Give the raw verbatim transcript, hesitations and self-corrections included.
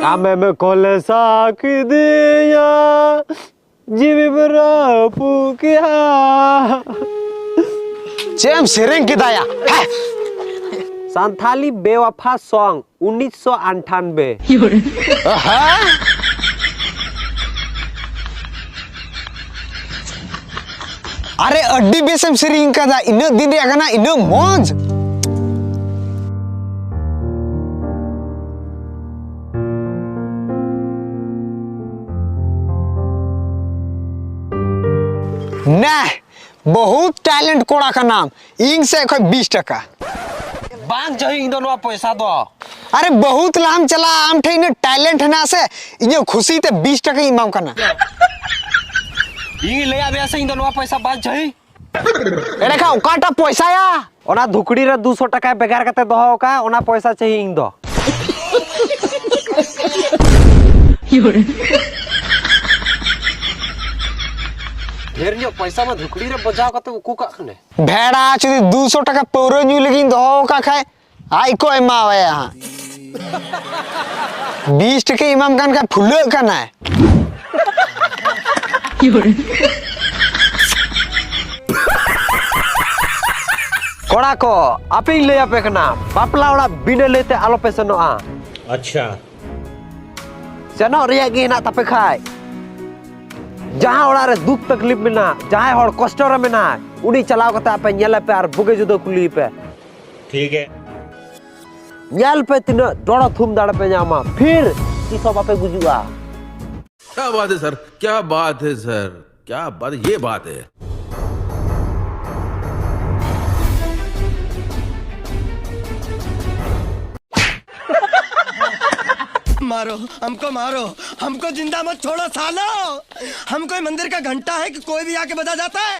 ᱟᱢᱮᱢ ᱠᱚᱞᱮᱥᱟ ᱠᱤᱫᱤᱧᱟ, ᱡᱤᱣᱤᱢ ᱨᱟᱹᱯᱩᱫ ᱠᱮᱜᱼᱟ᱾ ᱪᱮᱫ ᱮᱢ ᱥᱮᱨᱮᱧ ᱠᱮᱫᱟᱭᱟ? ᱦᱮᱸ? ᱥᱟᱱᱛᱷᱟᱞᱤ ᱵᱮᱣᱟᱯᱷᱟ ᱥᱚᱝ, ᱩᱱᱤᱥᱥᱚ ᱟᱴᱷᱟᱱᱵᱮ᱾ ᱟᱦᱟ! ᱟᱨᱮ, ᱟᱹᱰᱤ ᱵᱮᱥᱮᱢ ᱥᱮᱨᱮᱧ ᱠᱟᱫᱟ, ᱤᱱᱟᱹᱜ ᱫᱤᱱ ᱨᱮᱭᱟᱜ ᱜᱟᱱᱟ, ᱤᱱᱟᱹᱜ ᱢᱚᱡᱽ᱾ ᱱᱮᱦ, ᱵᱚᱦᱩᱛ talent ᱠᱚᱲᱟ ᱠᱟᱱᱟᱢ, ᱤᱧ ᱥᱮᱫ ᱠᱷᱚᱡ ᱵᱤᱥ ᱴᱟᱠᱟ᱾ ᱵᱟᱝ ᱪᱟᱹᱦᱤ ᱤᱧ ᱫᱚ ᱱᱚᱣᱟ ᱯᱚᱭᱥᱟ ᱫᱚ᱾ ᱟᱨᱮ, ᱵᱚᱦᱩᱛ ᱞᱟᱦᱟᱢ ᱪᱟᱞᱟᱜᱼᱟ, ᱟᱢ ᱴᱷᱮᱱ ᱤᱱᱟᱹ talent ᱦᱮᱱᱟᱜᱼᱟ ᱥᱮ, ᱤᱧᱟᱹᱜ ᱠᱷᱩᱥᱤ ᱛᱮ ᱵᱤᱥ ᱴᱟᱠᱟᱧ ᱮᱢᱟᱢ ᱠᱟᱱᱟ᱾ ᱤᱧ ᱞᱟᱹᱭᱟᱫ ᱢᱮᱭᱟ ᱥᱮ, ᱤᱧ ᱫᱚ ᱱᱚᱣᱟ ᱯᱚᱭᱥᱟ ᱵᱟᱝ ᱪᱟᱹᱦᱤ᱾ ᱮᱸᱰᱮᱠᱷᱟᱱ ᱚᱠᱟᱴᱟᱜ ᱯᱚᱭᱥᱟᱭᱟ? ᱚᱱᱟ ᱫᱷᱩᱠᱲᱤ ᱨᱮ ᱫᱩᱥᱚ ᱴᱟᱠᱟᱭ ᱵᱷᱮᱜᱟᱨ ᱠᱟᱛᱮ ᱫᱚᱦᱚ ᱟᱠᱟᱫ, ᱚᱱᱟ ᱯᱚᱭᱥᱟ ᱪᱟᱹᱦᱤ ᱤᱧ ᱫᱚ᱾ ᱰᱷᱮᱨ ᱧᱚᱜ ᱯᱚᱭᱥᱟ ᱢᱟ ᱫᱷᱩᱠᱲᱤ ᱨᱮ ᱵᱚᱡᱟᱣ ᱠᱟᱛᱮ ᱩᱠᱩ ᱠᱟᱜ ᱠᱟᱱᱮ᱾ ᱵᱷᱮᱲᱟ ᱪᱩᱫᱤ, ᱫᱩᱥᱚ ᱴᱟᱠᱟ ᱯᱟᱹᱣᱨᱟᱹ ᱧᱩ ᱞᱟᱹᱜᱤᱫ ᱤᱧ ᱫᱚᱦᱚ ᱟᱠᱟᱫ ᱠᱷᱟᱡ, ᱟᱡ ᱠᱚ ᱮᱢᱟᱣᱟᱭᱟ ᱦᱟᱸᱜ᱾ ᱵᱤᱥ ᱴᱟᱠᱟᱭ ᱮᱢᱟᱢ ᱠᱟᱱ ᱠᱷᱟᱡ ᱯᱷᱩᱞᱟᱹᱜ ᱠᱟᱱᱟᱭ᱾ ᱠᱚᱲᱟ ᱠᱚ, ᱟᱯᱮᱧ ᱞᱟᱹᱭ ᱟᱯᱮ ᱠᱟᱱᱟ, ᱵᱟᱯᱞᱟ ᱚᱲᱟᱜ ᱵᱤᱱᱟᱹ ᱞᱟᱹᱭᱛᱮ ᱟᱞᱚᱯᱮ ᱥᱮᱱᱚᱜᱼᱟ᱾ ᱟᱪᱪᱷᱟ᱾ ᱥᱮᱱᱚᱜ ᱨᱮᱭᱟᱜ ᱜᱮ ᱦᱮᱱᱟᱜ ᱛᱟᱯᱮ ᱠᱷᱟᱡ, ᱡᱟᱦᱟᱸ ᱚᱲᱟᱜ ᱨᱮ ᱫᱩᱠ ᱛᱟᱠᱞᱤᱯ ᱢᱮᱱᱟᱜ, ᱡᱟᱦᱟᱸᱭ ᱦᱚᱲ ᱠᱚᱥᱴᱚ ᱨᱮ ᱢᱮᱱᱟᱭ, ᱩᱱᱤ ᱪᱟᱞᱟᱣ ᱠᱟᱛᱮ ᱟᱯᱮ ᱧᱮᱞᱮ ᱯᱮ ᱟᱨ ᱵᱩᱜᱤ ᱡᱩᱫᱟᱹ ᱠᱩᱞᱤᱭᱮ ᱯᱮ᱾ ᱴᱷᱤᱠ ᱜᱮ᱾ ᱧᱮᱞ ᱯᱮ ᱛᱤᱱᱟᱹᱜ ᱰᱚᱲᱚ ᱛᱷᱩᱢ ᱫᱟᱲᱮ ᱯᱮ ᱧᱟᱢᱟ, ᱯᱷᱤᱨ ᱛᱤᱥ ᱦᱚᱸ ᱵᱟᱯᱮ ᱜᱩᱡᱩᱜᱼᱟ᱾ क्या बात है सर, क्या बात है सर, क्या बात, ये बात है। मारो, हमको मारो, हमको जिंदा मत छोड़ो सालो। हम कोई मंदिर का घंटा है कि कोई भी आके बजा जाता है?